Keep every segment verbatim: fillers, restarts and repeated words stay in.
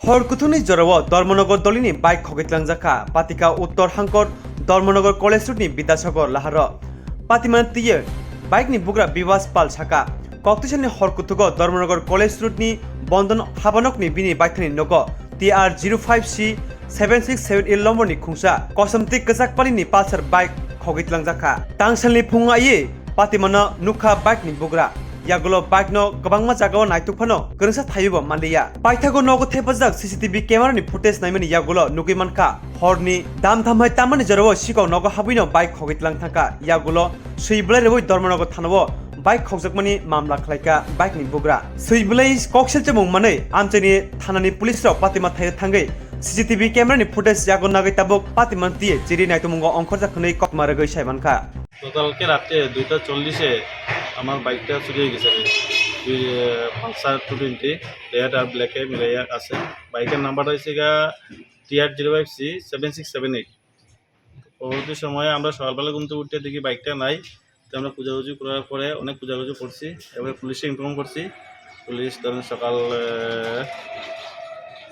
Hor kuthukni jorao Dharmanagar dolini bike khogwi tlangjak kha, Patika Uttor Hangkor, Dharmanagar College Road ni Bidyasagar laharo. Patimani twiwi bike ni bugra Bibas Pal saka, koktwsani hor kuthugo Dharmanagar College Road ni Bondon habanokni bini baithani nogo T R zero five C seven six seven eight lombor ni khungsa kosom twi kwchak palini Pulsar bike khogwi tlangjak kha. Tangsalni phungo aiwi Patimano nukha bike ni bugra. Yagulo bike no kwbangma jagao naituk phano kwrwngsa thaiwi bo manliya. Paithago nogo thepajak C C T V camera ni footage naimani yagulo nugwi mankha, horni dam thamhai tamani jorao sikok nogo habwino bike khogwi tlang thangkha. Yagulo swi bwlai rwui Dharmanagar thanao bike khokjakmani mamla khlaikha bike ni bugra. Swi bwlai koksil chamung manwi amchaini thanani police rok Patima thaio thangwi C C T V camera ni footage yago nagwi tabuk Patima twiwi chiri naitumungo ongkhorjak hwnwi kokma rwgwi sai mankha. গতকালকে রাত্রে দুইটা চল্লিশে আমার বাইকটা চুরি হয়ে গেছে। দুই, আহ, পালসার টু টোয়েন্টি, রেড আর ব্ল্যাকে মিলাইয়া আছে। বাইকের নাম্বারটা হচ্ছে গা T R zero five C seven six seven eight. পরবর্তী সময়ে আমরা সকালবেলা ঘুম থেকে উঠে দেখি বাইকটা নাই। তো আমরা খোঁজাখুঁজি করার পরে অনেক খোঁজাখুঁজি করছি, এবারে পুলিশে ইনফর্ম করছি। পুলিশ ধরেন সকাল, আহ,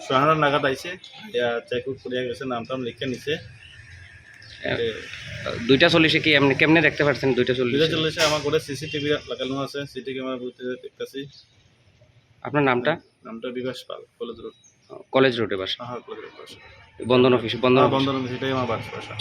সাড়ে নটা নাগাদ আইছে, চেক আউট করিয়া গেছে, নাম টাম লিখে নিছে। এ, দুইটা চল্লিশে কি এমনি কেমনে দেখতে পারছেন? দুইটা চল্লিশে? দুইটা চল্লিশে আমার ঘরে সিসিটিভি লাগানো আছে, সিসি ক্যামেরা বুঝতে দেখতেছি। আপনার নামটা? নামটা বিকাশ পাল, কলেজ রোড। কলেজ রোডে বাসা? হ্যাঁ, হ্যাঁ, কলেজ রোড বাসা। বন্দন অফিস, বন্দন হ্যাঁ, অফিস। বন্দন অফিস, এটাই আমার বাসা, বাসা।